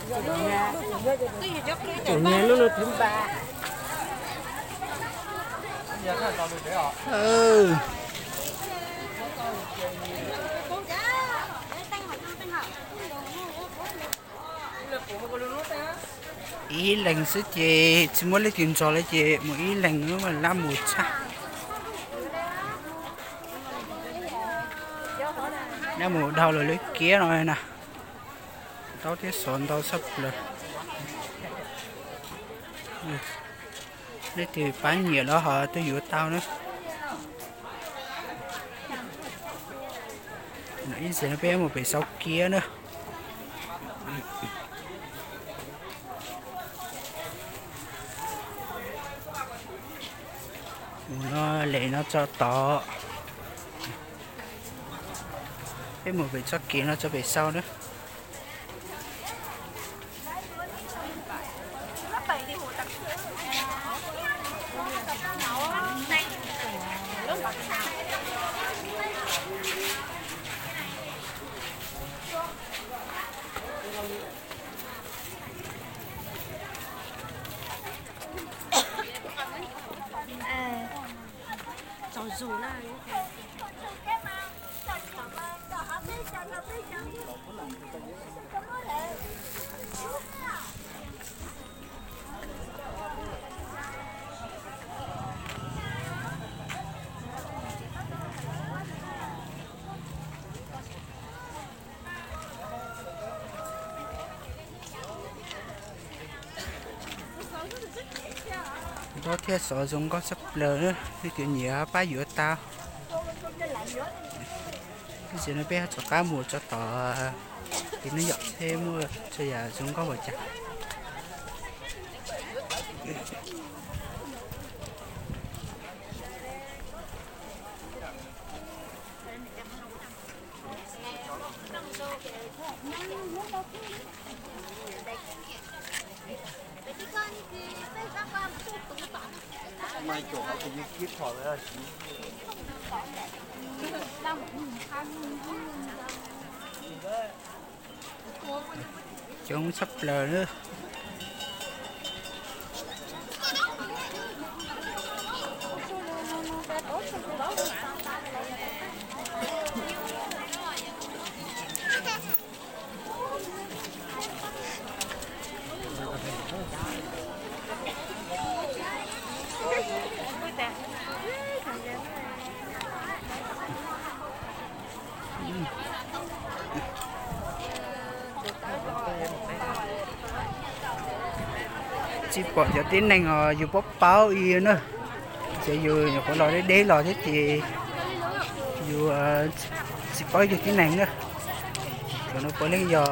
Ib leeg xwb ces tsis muaj leej twg ntxov li ces mus ib leeg lab mus tshaj. Lab mus dhau los lub kiab no na. Ntaub thiab xov ntau tshaj plaws. Leej twg pab nyiam los ho tuaj yuav tau na. Ib ntsis no peb mus pem saum kiab na. Mus no lem no tso tod. Peb mus pem txoj kev no tso pem sau na. Ntaub thiab xov zoo nkauj tshaj plaws, leej twg nyiam pab yuav tau. Ib ntsis no peb rov qab mus tso tom kev no yom, seb muaj txhua yam zoo nkauj ua cas. Coob tshaj plaws na. Tsis pom cov tib neeg os, yus paub paub li na, ces yus nyuam qhuav los deb deb los thiab ces yus tsis paub yus tib neeg na. Cov no puav leej yog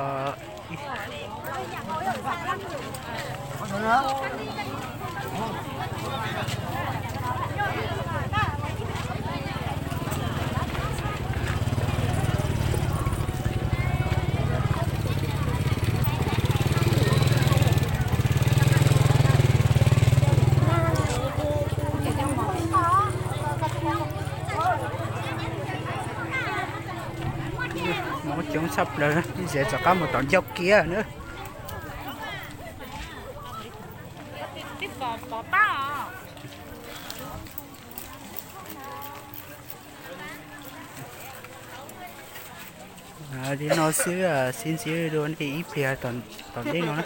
Hmoob coob tshaj plaws, ib ntsis rov qab mus tom ncauj kiab na. Li no xwb, sib ntsib dua nej ib pliag tom ntej no na.